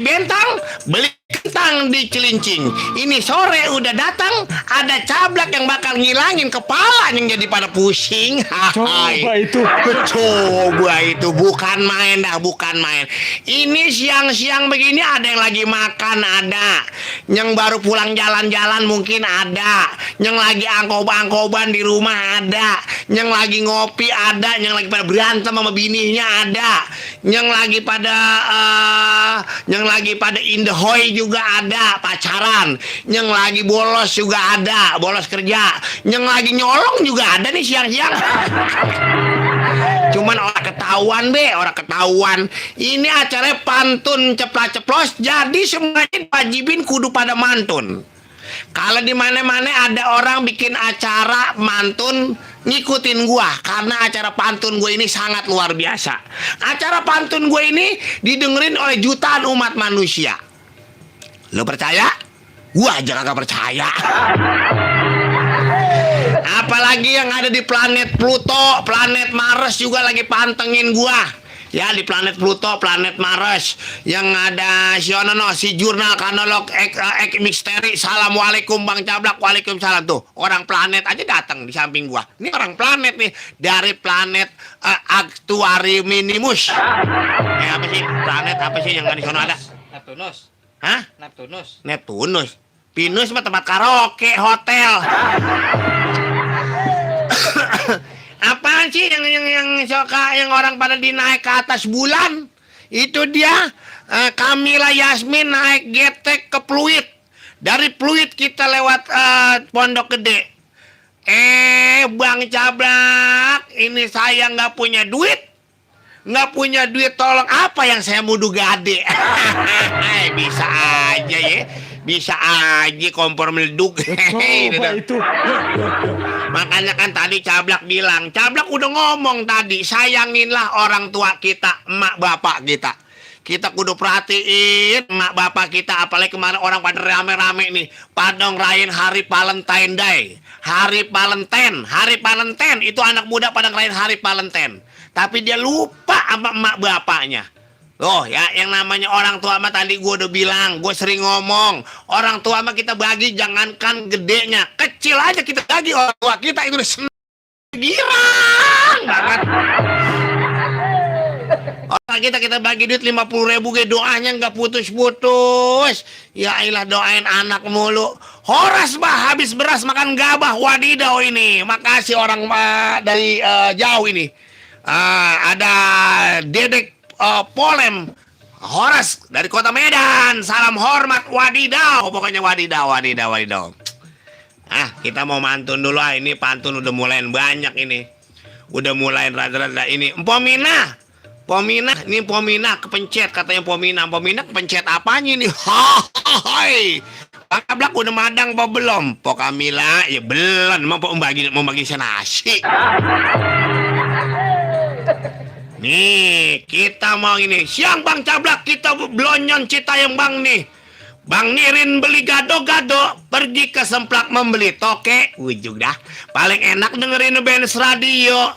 Bentang, beli kentang di Cilincing. Ini sore udah datang, ada cablak yang bakal ngilangin kepala yang jadi pada pusing. Coba itu. Coba itu, bukan main dah, bukan main. Ini siang-siang begini ada yang lagi makan, ada. Yang baru pulang jalan-jalan mungkin ada. Yang lagi angkob-angkoban di rumah ada. Yang lagi ngopi ada. Yang lagi pada berantem sama bininya ada. Yang lagi pada in the hoy juga ada, pacaran. Yang lagi bolos juga ada, bolos kerja. Yang lagi nyolong juga ada nih siang-siang. Cuman orang ketahuan orang ketahuan. Ini acaranya pantun ceplas-ceplos, jadi semuanya wajibin kudu pada mantun. Kalau di mana-mana ada orang bikin acara mantun, ngikutin gua karena acara pantun gue ini sangat luar biasa. Acara pantun gue ini didengerin oleh jutaan umat manusia. Lo percaya? Gua aja kagak percaya. Apalagi yang ada di planet Pluto, planet Mars juga lagi pantengin gua. Ya, di planet Pluto, planet Mars, yang ada si jurnal kanolog ek misteri. Assalamualaikum Bang Cablak. Waalaikumsalam. Tuh, orang planet aja datang di samping gua. Ini orang planet nih, dari planet Actuarius. Apa sih? Planet apa sih yang di sana ada? Neptunus. Hah? Neptunus. Pinus mah tempat karaoke, hotel. Apaan sih yang orang pada dinaik ke atas bulan? Itu dia Camilla Yasmin naik getek ke Pluit. Dari Pluit kita lewat Pondok Gede. Bang Cablak, ini saya nggak punya duit. Nggak punya duit, tolong apa yang saya mudu gade. Bisa aja ya. Bisa aja kompor meleduk. Coba itu. Makanya kan tadi Cablak bilang, Cablak udah ngomong tadi, sayanginlah orang tua kita, emak bapak kita. Kita kudu perhatiin emak bapak kita, apalagi kemarin orang pada rame-rame nih, pada ngerayain hari Valentine Day. Hari Valentine itu anak muda pada ngerayain hari Valentine. Tapi dia lupa sama emak bapaknya. Loh ya, yang namanya orang tua mah tadi gue udah bilang, gue sering ngomong, orang tua mah kita bagi jangankan gedenya, kecil aja kita bagi orang tua kita itu udah girang banget. Orang kita bagi duit 50.000, doanya nggak putus-putus. Ya ilah, doain anak mulu. Horas bah habis beras makan gabah, wadidaw ini. Makasih orang dari jauh ini. Ada Dedek Polem Horas dari kota Medan, salam hormat, wadidaw. Pokoknya wadidaw. Kita mau mantun dulu. Ini pantun udah mulai banyak ini. Udah mulai rada-rada ini. Pomina, ini Pomina kepencet katanya. Pomina kepencet apanya ini? Hai. Bang Cablak udah madang apa belum? Pok Kamila ya belum. Mau bagi nasi. Nih, kita mau ini. Siang Bang Cablak, kita belonyon Citayam Bang nih. Bang Nirin beli gado-gado, pergi ke Semplak membeli toke. Ujung dah. Paling enak dengerin Benz radio.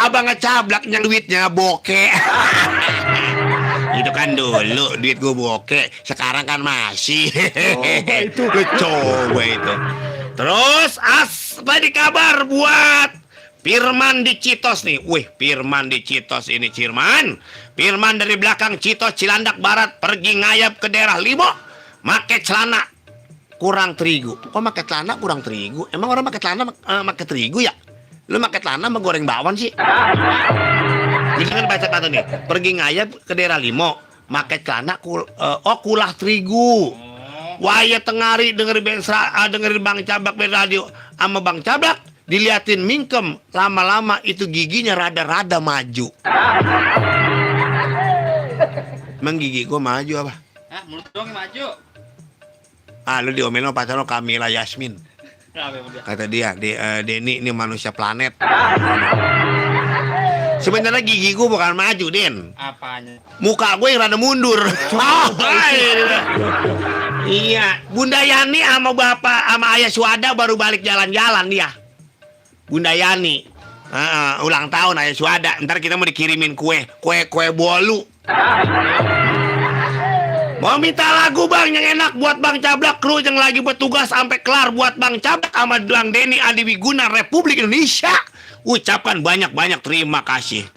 Abang Cablak yang duitnya bokeh. Itu kan dulu duit gue bokeh. Sekarang kan masih. Coba itu. Terus apa di kabar buat Firman di Citos nih. Wih, Firman di Citos ini Firman dari belakang Citos Cilandak Barat pergi ngayap ke daerah Limo. Make celana kurang terigu. Kok make celana kurang terigu? Emang orang make celana make terigu ya? Lu make celana sama goreng bawang sih? Jadi kan baca kata nih, pergi ngayap ke daerah Limo. Make celana kulah terigu. Waya tengari dengerin Bang Cablak radio sama Bang Cablak. Diliatin mingkem, lama-lama itu giginya rada-rada maju. Emang gigi gue maju apa? Mulut doang yang maju. Lu diomelin sama pacar lo Camilla Yasmin. Kata dia, Denny ini manusia planet. Sebenarnya gigi gue bukan maju, Den. Apanya? Muka gue yang rada mundur. Iya, Bunda Yani sama bapak sama ayah Suada baru balik jalan-jalan dia. Bunda Yani ulang tahun ayah Suada. Ntar kita mau dikirimin kue bolu. Mau minta lagu bang yang enak buat Bang Cablak, kru yang lagi bertugas sampai kelar buat Bang Cablak sama Bang Denny Adi Wiguna Republik Indonesia. Ucapan banyak-banyak terima kasih.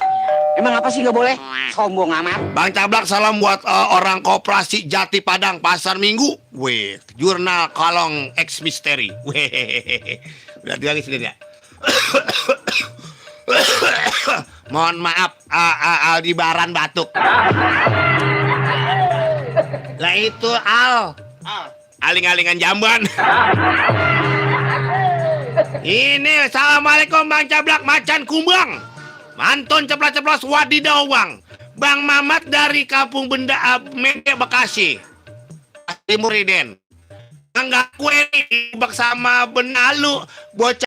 Emang apa sih nggak boleh? Sombong amat. Bang Cablak salam buat orang koperasi Jati Padang Pasar Minggu. Weh, jurnal Kalong X Misteri. Weh, udah lagi sini ya. Mohon maaf, Aldebaran batuk. Lah itu aling-alingan jamban. Ini assalamualaikum Bang Cablak macan kumbang. Mantun ceplas-ceplos wadidaw bang. Bang Mamat dari Kampung Benda Mede Bekasi. Timuriden. Enggak kue bak sama benalu bocah.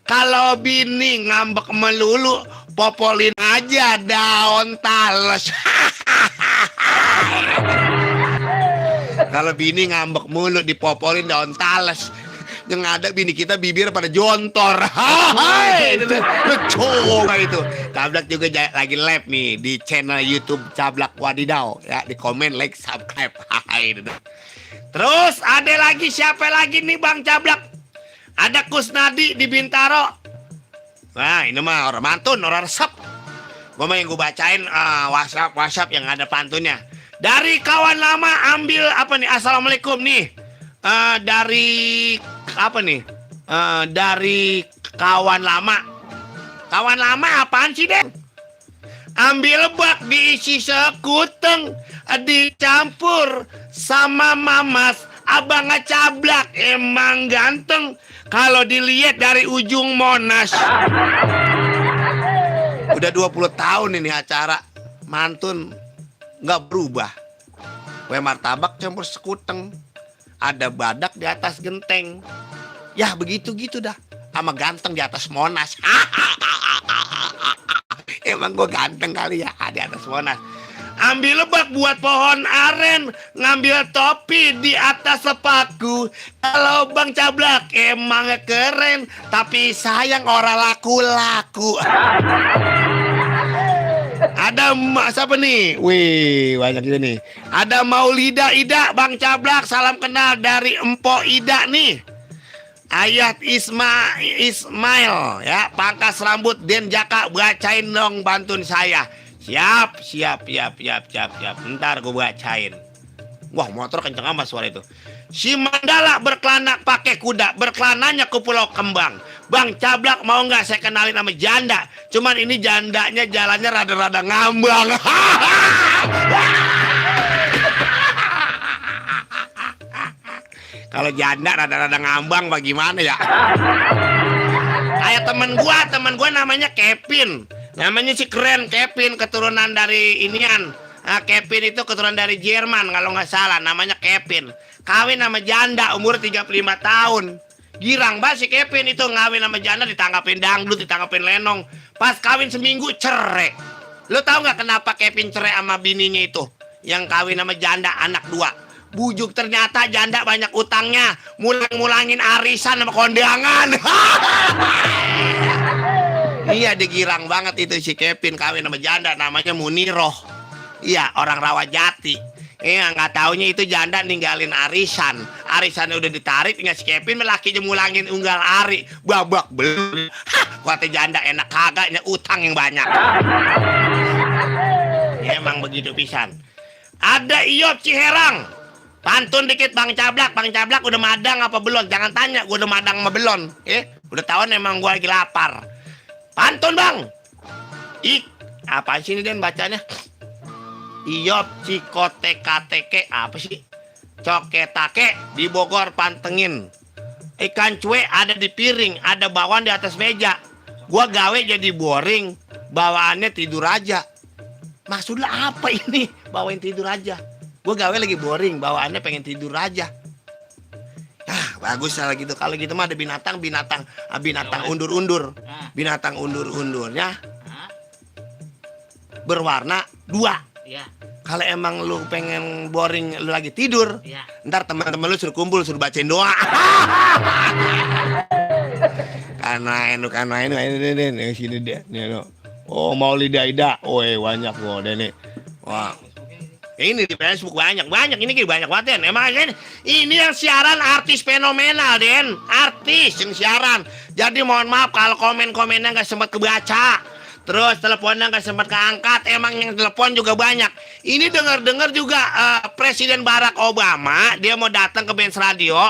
Kalau bini ngambek melulu, popolin aja daun tales. Kalau bini ngambek mulu dipopolin daun tales. Yang ada bini kita bibir pada jontor. Hai, coba itu. Cablak juga lagi live nih di channel YouTube Cablak Wadidaw. Ya, di komen, like, subscribe. Hai. Terus ada lagi siapa lagi nih Bang Cablak? Ada Kusnadi di Bintaro. Nah, ini mah orang mantun, orang resep. Gue yang gue bacain WhatsApp yang ada pantunnya. Dari kawan lama ambil apa nih? Assalamualaikum nih. Dari apa nih? Dari kawan lama. Kawan lama apaan sih, Den? Ambil bak diisi sekuteng, dicampur sama mamas. Abang Cablak emang ganteng kalau dilihat dari ujung Monas. Udah 20 tahun ini acara mantun nggak berubah. Kue martabak campur sekuteng, ada badak di atas genteng. Ya begitu gitu dah. Sama ganteng di atas Monas. Emang gue ganteng kali ya di atas Monas. Ambil lebak buat pohon aren, ngambil topi di atas sepaku. Kalau Bang Cablak emang keren, tapi sayang orang laku-laku. Ada siapa nih? Wih, banyak juga nih. Ada Maulida Ida, Bang Cablak, salam kenal dari Empo Ida nih. Ayat Ismail ya, pangkas rambut Den Jaka, bacain dong bantun saya. Siap. Ntar gue bacain. Wah, motor kenceng amat suara itu. Si Mandala berkelana pakai kuda, berkelananya ke Pulau Kembang. Bang Cablak mau nggak saya kenalin sama janda? Cuman ini jandanya jalannya rada-rada ngambang. Kalau janda rada-rada ngambang bagaimana ya? Kayak temen gua namanya Kevin. Namanya si keren Kevin, keturunan dari inian. Kevin itu keturunan dari Jerman kalau nggak salah, namanya Kevin. Kawin sama janda umur 35 tahun. Girang banget si Kevin itu ngawin sama janda, ditangkapin dangdut, ditangkapin lenong. Pas kawin seminggu cerai. Lo tau nggak kenapa Kevin cerai sama bininya itu? Yang kawin sama janda anak 2. Bujuk ternyata janda banyak utangnya, mulangin arisan sama kondangan. Iya, digirang banget itu si Kevin kawin sama janda namanya Muniroh. Iya, orang Rawajati. Iya, nggak taunya itu janda ninggalin arisan. Arisannya udah ditarik, tinggal si Kevin lakinya mulangin unggal ari. Babak belur. Kata janda enak kagaknya utang yang banyak. Ya, emang begitu pisan. Ada Iop Ciherang. Pantun dikit Bang Cablak. Bang Cablak udah madang apa belum? Jangan tanya, gue udah madang apa belum. Udah tahuan emang gue lagi lapar. Pantun Bang. Apaan sih ini Den bacanya? Iop Cikoteke apa sih? Coketake di Bogor pantengin. Ikan cuek ada di piring, ada bawaan di atas meja. Gua gawe jadi boring, bawaannya tidur aja. Maksudnya apa ini? Bawain tidur aja. Gua gawe lagi boring, bawaannya pengen tidur aja. Bagus lah gitu. Kalau gitu mah ada binatang undur-undur. Binatang undur-undurnya berwarna 2. Iya. Kalau emang lu pengen boring, lu lagi tidur, iya, ntar teman-teman lu suruh kumpul, suruh bacain doa. Karena ini sini deh. Oh, Maulida Ida. Oh, banyak gua deh nih. Wah. Ini di Facebook banyak ini banyak banget Den. Emang ini yang siaran artis fenomenal Den, artis yang siaran. Jadi mohon maaf kalau komen-komennya nggak sempat kebaca, terus teleponnya nggak sempat keangkat. Emang yang telepon juga banyak. Ini dengar juga Presiden Barack Obama dia mau datang ke Benz Radio,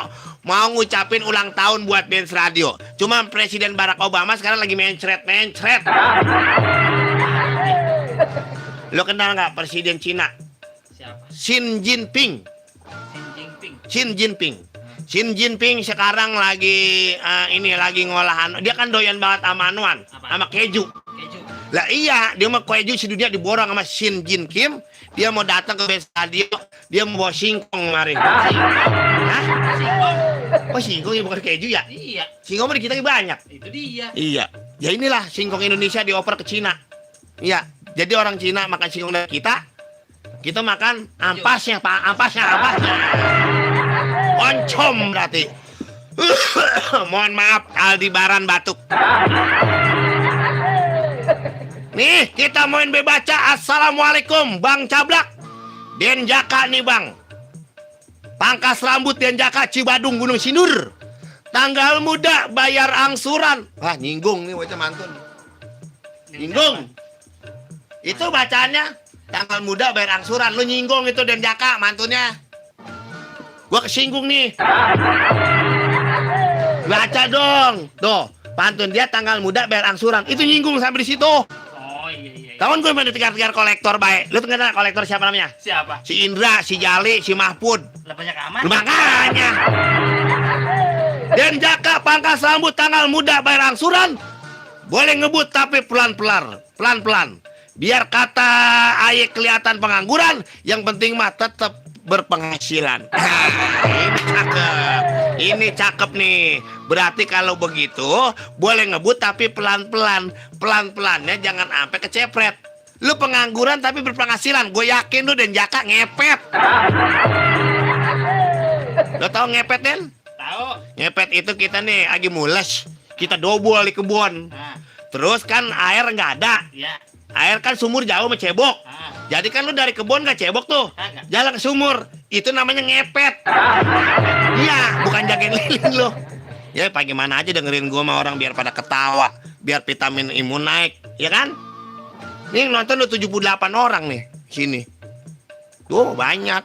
mau ngucapin ulang tahun buat Benz Radio. Cuma Presiden Barack Obama sekarang lagi mencret. Lo kenal nggak Presiden Cina? Siapa? Xi Jinping. Xi Jinping. Xi Jinping sekarang lagi lagi ngolahan. Dia kan doyan banget sama anuan, sama keju. Keju. Lah iya, dia mau keju sedunia diborong sama Xi Jinping. Dia mau datang ke Benz Radio, dia mau bawa singkong kemarin. Hah? Singkong. Oh singkong ya bukan keju ya? Iya. Singkong di kita banyak. Itu dia. Iya. Ya inilah singkong Indonesia dioper ke Cina. Iya. Jadi orang Cina makan singkong dari kita makan ampasnya, Pak. Ampasnya. Oncom berarti. Mohon maaf, Aldebaran batuk. Nih, kita main bebaca. Assalamualaikum, Bang Cablak. Denjaka nih, Bang. Pangkas rambut Denjaka Cibadung Gunung Sindur. Tanggal muda bayar angsuran. Wah, nyinggung nih wajah mantun. Nyinggung. Itu bacaannya. Tanggal muda bayar angsuran. Lu nyinggung itu Denjaka mantunnya. Gua kesinggung nih. Baca dong. Tuh, pantun dia tanggal muda bayar angsuran. Itu nyinggung sampai di situ. Oh iya. Kawan gue mana tikar-tikar kolektor baik. Lu kenal kolektor siapa namanya? Siapa? Si Indra, si Jali, si Mahfud. Lah banyak amat. Makanya. Denjaka pangkas rambut tanggal muda bayar angsuran. Boleh ngebut tapi pelan-pelan. Biar kata Aye kelihatan pengangguran, yang penting mah tetap berpenghasilan. Ini cakep nih. Berarti kalau begitu boleh ngebut tapi pelan-pelan. Pelan-pelannya jangan sampai kecepret. Lu pengangguran tapi berpenghasilan. Gue yakin lu Denjaka ngepet. Lo tau ngepet Den? Tahu. Ngepet itu kita nih lagi mules. Kita dobol di kebun. Nah, Terus kan air nggak ada. ya. Air kan sumur jauh sama cebok. Jadi kan lu dari kebun gak cebok tuh. Kagak. Jalan ke sumur. Itu namanya ngepet. Iya, bukan jagain lilin lu. Ya bagaimana aja dengerin gua sama orang biar pada ketawa. Biar vitamin imun naik. Ya kan? Nih nonton lu 78 orang nih. Sini. Tuh banyak.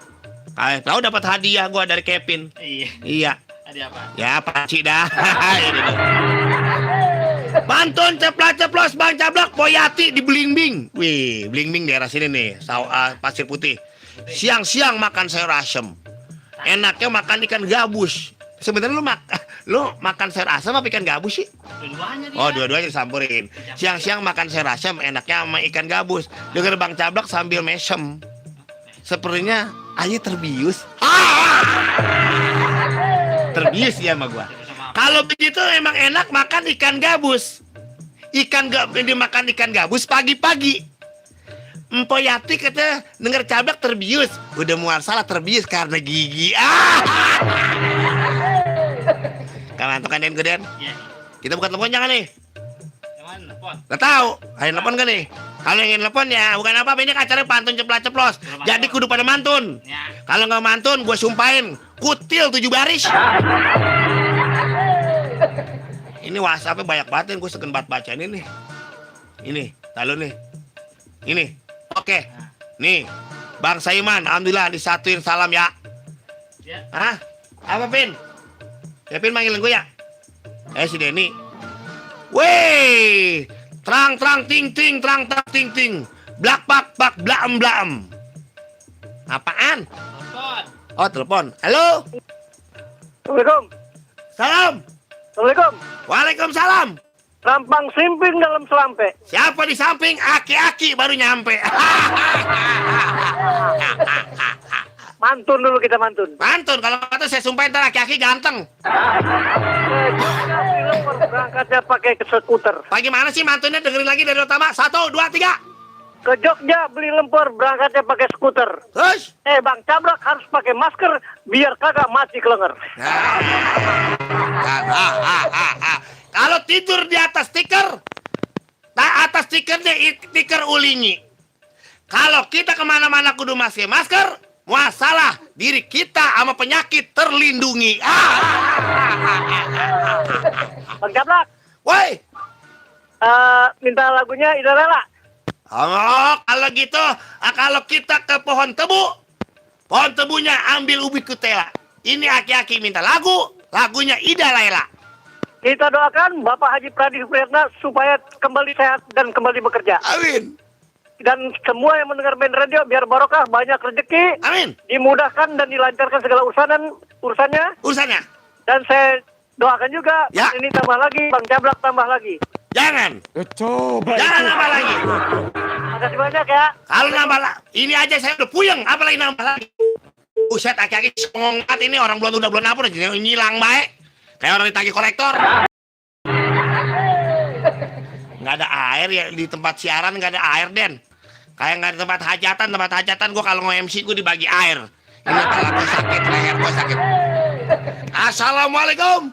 Tahu dapat hadiah gua dari Kevin. Iya. Iya. Ada apa? Ya panci dah. Ini dah. Pantun ceplas-ceplos Bang Cablak Poyati di Blingbing. Wih, Blingbing daerah sini nih, Pasir Putih. Siang-siang makan sayur asem. Enaknya makan ikan gabus. Sebenarnya lu makan sayur asem apa ikan gabus sih? Dua-duanya dia. Oh, dua-duanya disampurin. Siang-siang makan sayur asem, enaknya sama ikan gabus. Dengar Bang Cablak sambil mesem. Sepertinya Aye terbius. Terbius ya sama gua. Kalau begitu emang enak makan ikan gabus. Dimakan ikan gabus pagi-pagi. Empoyati kata denger Cablak terbius. Udah mual salah terbius karena gigi. Kalian tuh kan Den Geden? Iya. Kita buka telepon jangan nih. Yang mana telepon? Gak tahu. Ada telepon kan nih? Kalau yang ingin telepon ya bukan apa-apa, ini acara pantun ceplas-ceplos. Jadi kudu pada mantun. Ya. Kalau nggak mantun gue sumpahin kutil 7 baris. Ini WhatsAppnya banyak banget, gue segen banget baca ini nih. Ini, lalu nih. Ini, oke. Nih, Bang Saiman, alhamdulillah disatuin salam ya. Ya. Hah? Apa Pin? Ya Pin manggilin gue ya? Si Denny. Weh, terang ting ting, blak pak blaem. Apaan? Telepon. Oh telepon. Halo. Assalamualaikum. Salam. Assalamualaikum. Waalaikumsalam. Rampang simping dalam selampe. Siapa di samping? Aki-aki baru nyampe. Mantun dulu kita mantun. Mantun, kalau kata saya sumpahin ntar aki-aki ganteng. Berangkatnya pakai skuter. Bagaimana sih mantunnya? Dengerin lagi dari utama. 1, 2, 3. Ke Jogja beli lemper, berangkatnya pakai skuter. Terus? Bang Cablak harus pakai masker biar kagak mati kelenger. Kalau tidur di atas stiker, atas stikernya stiker ulingi. Kalau kita kemana-mana kudu pakai masker, masalah diri kita sama penyakit terlindungi. Bang Jablak, Woi, minta lagunya Ida Lela. oh, kalau gitu, kalau kita ke pohon tebunya ambil ubi kutela. Ini aki-aki minta lagunya Ida Laila. Kita doakan Bapak Haji Pradi Supriyatna supaya kembali sehat dan kembali bekerja. Amin, Dan semua yang mendengar band radio biar barokah, banyak rezeki, amin. dimudahkan dan dilancarkan segala urusannya. Urusannya, Dan saya doakan juga Ya. ini tambah lagi, Bang Jablak tambah lagi. jangan Coba jangan itu. nambah lagi. Makasih banyak ya. Kalau nambah ini aja saya udah puyeng, apalagi nambah lagi. Buset, aki-aki semangat ini orang udah bulan apa udah nyilang baik. Kayak orang ditagih kolektor. Nggak ada air ya di tempat siaran, nggak ada air, Den. Kayak nggak ada tempat hajatan gue kalau nge-MC gue dibagi air. Ini kepala gue sakit, leher gue sakit. Assalamualaikum.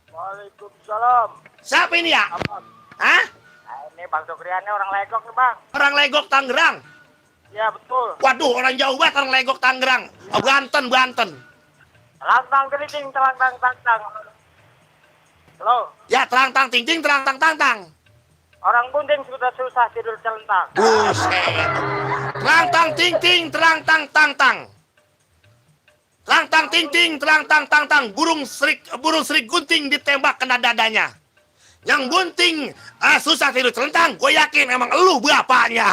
Waalaikumsalam. Siapa ini ya? Abang. Hah? Nah, ini Bang Sukriani orang Legok nih Bang. Orang Legok Tangerang. Ya betul. Waduh, orang jauh banget orang Legok Tangerang. Oh, Banten. Lantang keriting, telang tang tang tang. Halo. Ya, terang tang ting ting, terang tang tang tang. Orang bunting sudah susah tidur celentang. Buset. Terang tang ting ting, terang tang tang tang. Terang tang ting ting, terang tang tang tang. Burung serik gunting ditembak kena dadanya. Yang bunting susah tidur celentang, gue yakin emang elu bapaknya.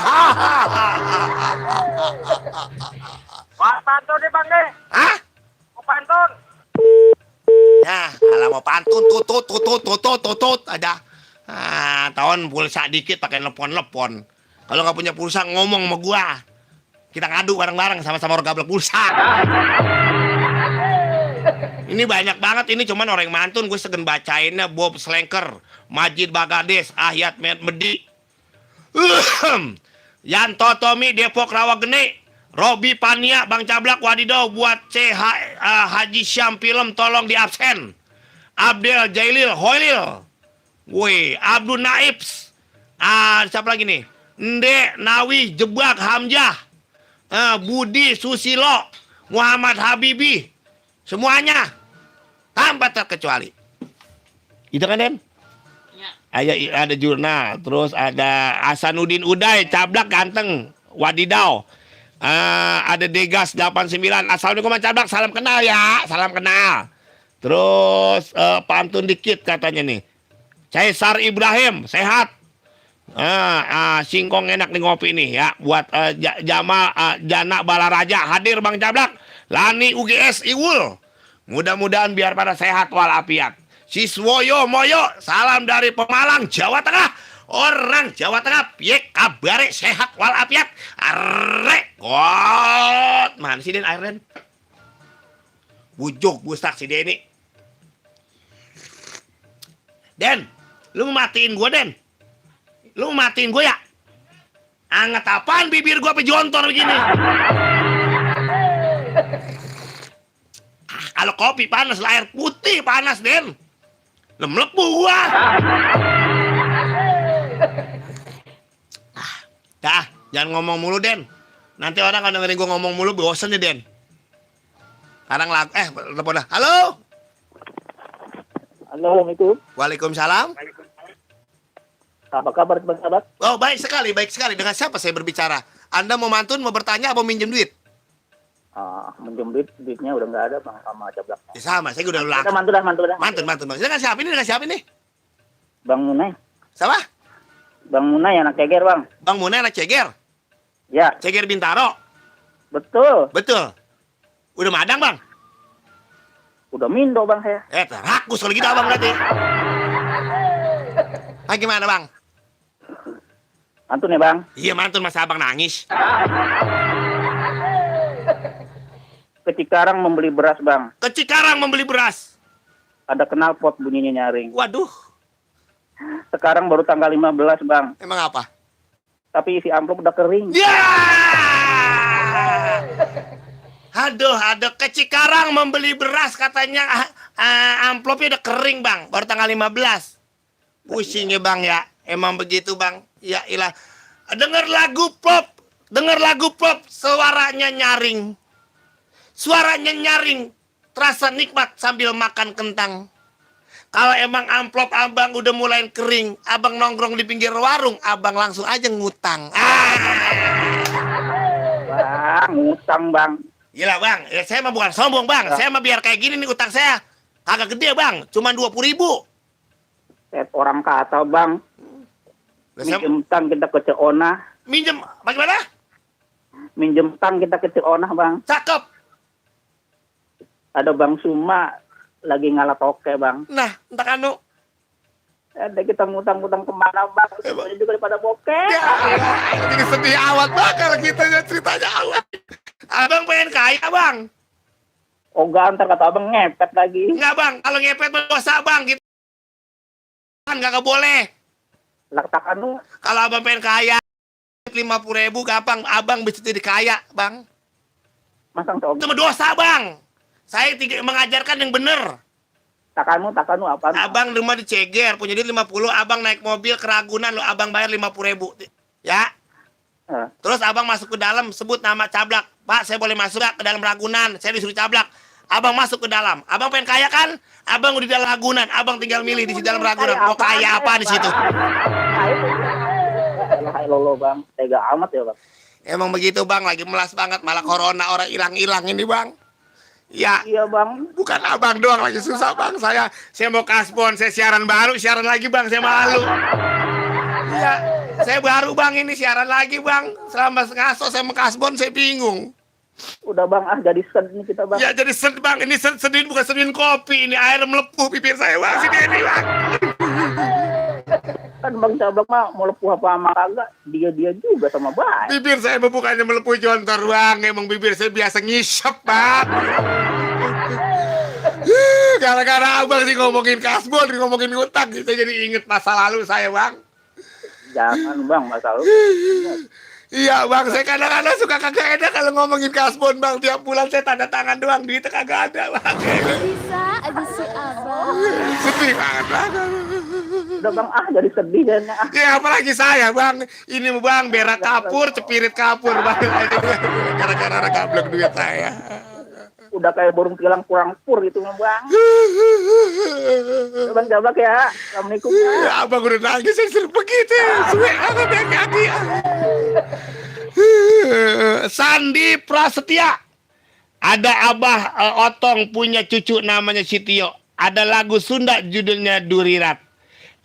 Pak pantun nih Bang deh. Hah? Mau pantun. Ya, kalau mau pantun tutut ada. Tahun pulsa dikit pakai telepon. Kalau nggak punya pulsa ngomong sama gua. Kita ngadu bareng-bareng sama-sama orang gablek pulsa. Ini banyak banget, ini cuman orang yang mantun. Gue segen bacainnya. Bob Slanker, Majid Bagades, Ahyat Medi, Yanto Tommy, Depok Rawageni, Robi Pania, Bang Cablak, Wadidaw, buat Haji Syam film tolong di absen. Abdel Jailil Hoilil, woi, Abdul Naibs, siapa lagi nih? Nde Nawi Jebak Hamzah, Budi Susilo, Muhammad Habibi, semuanya tanpa terkecuali. Itu kan, Den? Ada jurnal, terus ada Hasanuddin Uday, Cablak ganteng, Wadidaw. Ada Degas 89. Assalamualaikum Bang Cablak, salam kenal ya, salam kenal. Terus pantun dikit katanya nih. Caesar Ibrahim, sehat. Singkong enak nih ngopi nih ya. Buat Jana Balaraja hadir Bang Cablak. Lani UGS Iwul. Mudah-mudahan biar pada sehat walafiat. Siswoyo Moyo, salam dari Pemalang, Jawa Tengah. Orang Jawa Tengah, piye kabare sehat walafiat. Arek, kot. Mana sih Den air Den? Bujuk bustak si Denny. Den, lu mau matiin gue Den? Lu mau matiin gue ya? Anget apaan bibir gue pejontor begini? Kalau kopi panas, air putih panas Den. Lemlepu gua. Dah, jangan ngomong mulu Den. Nanti orang kalau dengerin gua ngomong mulu bosen ya Den. Sekarang lagu, telepon dah. Halo. Assalamualaikum. Waalaikumsalam. Apa kabar Bang Jablak? Oh, baik sekali, baik sekali. Dengan siapa saya berbicara? Anda mau mantun, mau bertanya, apa minjem duit? Minjem duitnya udah nggak ada Bang sama Jablak. Ya, sama, saya udah Udah ulang. mantul dah. Mantun. Dengan siapa ini? Dengan siapa ini? Bang Munai. Siapa? Bang Munai anak ceger Bang. Bang Munai anak Ceger. Ya, Ceger Bintaro. betul. Betul. Udah madang, Bang? Udah mindo Bang saya. Rakus kalau gitu Abang berarti. Gimana, Bang? Mantun ya Bang. Iya, mantun masa Abang nangis. Ke Cikarang membeli beras Bang. Ke Cikarang membeli beras. Ada knalpot bunyinya nyaring. Waduh, Sekarang baru tanggal 15 Bang. emang apa? Tapi isi amplop udah kering. Ya! Aduh, ke Cikarang membeli beras katanya amplopnya udah kering, Bang. Baru tanggal 15. Pusing ya, Bang ya. Emang begitu, Bang. Ya ilah. Dengar lagu pop Dengar lagu pop, suaranya nyaring. Suaranya nyaring, terasa nikmat sambil makan kentang. Kalau emang amplop abang udah mulai kering, abang nongkrong di pinggir warung, abang langsung aja ngutang. Bang, ngutang bang. Gila bang, ya saya mah bukan sombong bang. Saya mah biar kayak gini nih utang saya. Kagak gede bang, cuma 20.000. Orang kata bang, minjem tang kita ke Ceona. Minjem, bagaimana? Minjem tang kita ke Ceona bang. Cakep. Ada Bang Suma lagi ngalah toke bang. Nah, entah anu. Ada kita ngutang-ngutang kemana bang? Semuanya juga daripada bokeh. Ya, jadi sedih awat banget kalau kita ceritanya awat. Abang pengen kaya bang. Oh ntar kata abang ngepet lagi. Enggak bang, kalau ngepet mah dosa bang. Gitu. Kan gak boleh. Laktakan lu. Kalau abang pengen kaya, 50.000 gampang. Abang bisa jadi kaya bang. Masang coba. Itu mah dosa bang. Saya mengajarkan yang bener. Takanmu apa? Abang rumah di Ceger, punya duit 50, abang naik mobil ke Ragunan, lo abang bayar 50.000. Ya. Terus abang masuk ke dalam, sebut nama Cablak. Pak, saya boleh masuk gak ke dalam Ragunan? Saya disuruh Cablak. Abang masuk ke dalam. Abang pengen kaya kan? Abang udah di dalam Ragunan. Abang tinggal milih di dalam Ragunan. Mau kaya apa di situ? Lolo bang, tega amat ya bang. Emang begitu bang, lagi melas banget. Malah corona orang hilang-hilang ini bang. Ya, Iya bang. bukan abang doang lagi susah bang. Saya mau kasbon, saya siaran baru, siaran lagi bang, saya malu. Iya, saya baru bang ini siaran lagi bang. Selama ngaso saya mau kasbon, saya bingung. Udah bang, jadi sedih kita bang. Ya jadi sedih bang, ini sedih bukan sedih kopi, ini air melepuh bibir saya bang, sini ini bang. Kan bang Cablak mah mau lepuh apa sama kagak, dia juga sama baik. Bibir saya bukannya melepuh jontor bang, emang bibir saya biasa ngisep bang. Gara-gara abang sih ngomongin kasbon, ngomongin utang, kita jadi inget masa lalu saya bang. Jangan bang, masalah. Iya bang, saya kadang-kadang suka kagak enak kalau ngomongin kasbon bang. Tiap bulan saya tanda tangan doang, duitnya kagak ada bang. Bisa aja si abang. Sedih banget bang. Udah bang, jadi sedih jadinya. Ya apalagi saya bang, ini bang berak kapur, cepirit kapur bang. Gara-gara orang gablok duit saya. Udah kayak burung tilang kurang pur gitu mah bang. Udah bang Cablak ya. Assalamualaikum. Ya, abang udah nangis, saya suruh begitu. Suwe banget ya kaki. Sandi Prasetya. Ada Abah Otong punya cucu namanya Sitio. Ada lagu Sunda judulnya Durirat.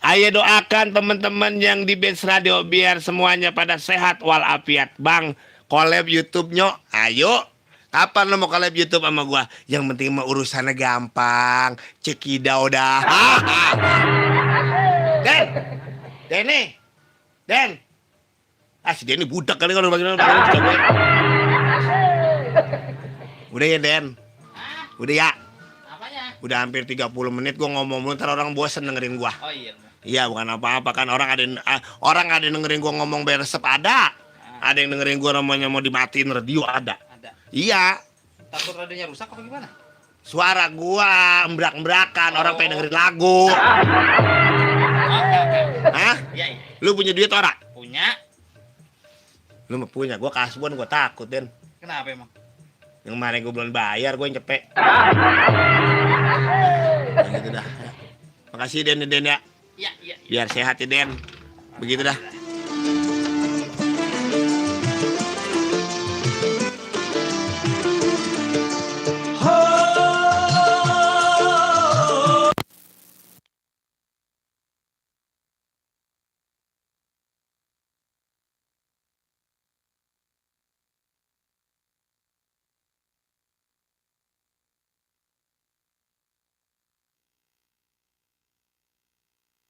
Ayo doakan teman-teman yang di Benz Radio biar semuanya pada sehat walafiat. Bang, collab YouTube-nya. Ayo. Kapan lo mau collab YouTube sama gua? Yang penting mah urusannya gampang. Cekidau dah. Den. Si Denny budak kali kalau bagaimana. Udah ya Den. Udah ya. Apanya? Udah hampir 30 menit gua ngomong mulu, ntar orang bosen dengerin gua. Oh iya. Iya bukan apa-apa kan, orang ada yang dengerin gua ngomong beresep ada. Ada yang dengerin gua namanya mau dimatiin radio ada. Ada. Iya. Takut radionya rusak apa gimana? Suara gua embrak-embrakan, orang pengen dengerin lagu. Oke. Hah? Iya. Lu punya duit ora? Punya. Lu mah punya, gua kasbon gua takut Den. Kenapa emang? Yang kemarin gua belum bayar, gua yang cepet. Gitu dah. Makasih Den ya. Iya. Biar sehat ya Den. Begitu dah.